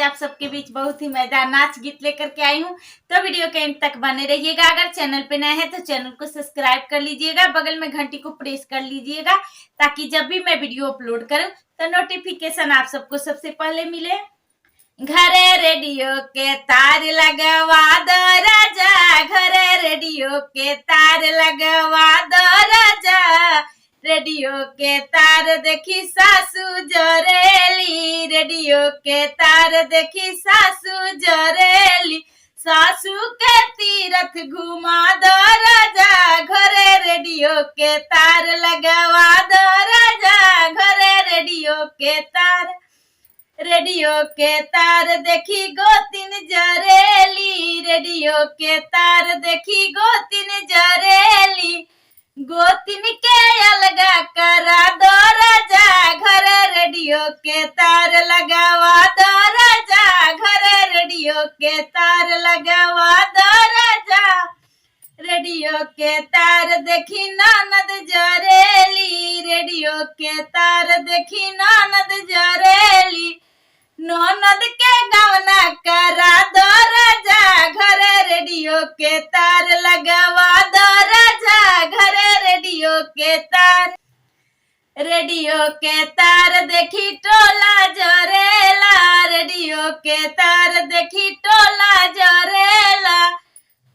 आज आप सबके बीच बहुत ही मजेदार नाच गीत लेकर के आई हूँ, तो वीडियो के अंत तक बने रहिएगा। अगर चैनल पे नए हैं तो चैनल को सब्सक्राइब कर लीजिएगा, बगल में घंटी को प्रेस कर लीजिएगा, ताकि जब भी मैं वीडियो अपलोड करूँ तो नोटिफिकेशन आप सबको सबसे पहले मिले। घरे रेडियो के तार लगवा दो राजा, घरे रेडियो के तार लगवा दो राजा। रेडियो के तार देखी सासू जरेली, रेडियो के तार देखी सासू जरेली। सासू के तीरथ घुमा दो राजा, घरे रेडियो के तार लगवा दो राजा, घरे रेडियो के तार। रेडियो के तार देखी गोतिन जरेली, रेडियो के तार देखी गोतिन जरेली। गोतिन के अलगा करा दो राजा, घरे रेडियो के तार लगावा दो राजा, घरे रेडियो के तार लगावा दो राजा। रेडियो के तार देखी ननद जरेली, रेडियो के तार देखी ननद जरेली। ननद के गवना करा दो राजा, घरे रेडियो के तार लगावा दो राजा, घरे रेडियो के तार। रेडियो के तार देखी टोला जरेला, रेडियो के तार देखी टोला जरेला।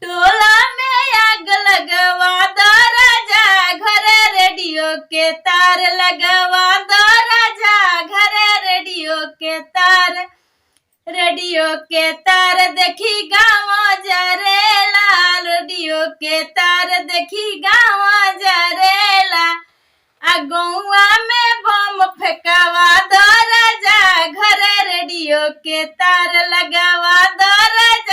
टोला में आग लगवा दो राजा, घरे रेडियो के तार लगवा दो राजा, घरे रेडियो के तार। रेडियो के तार देखी गाँव जरेला, रेडियो के तार देखी गाँव जरेला। आ गौआ में बम फेंकावा दो राजा, घरे रेडियो के तार लगावा दो राजा।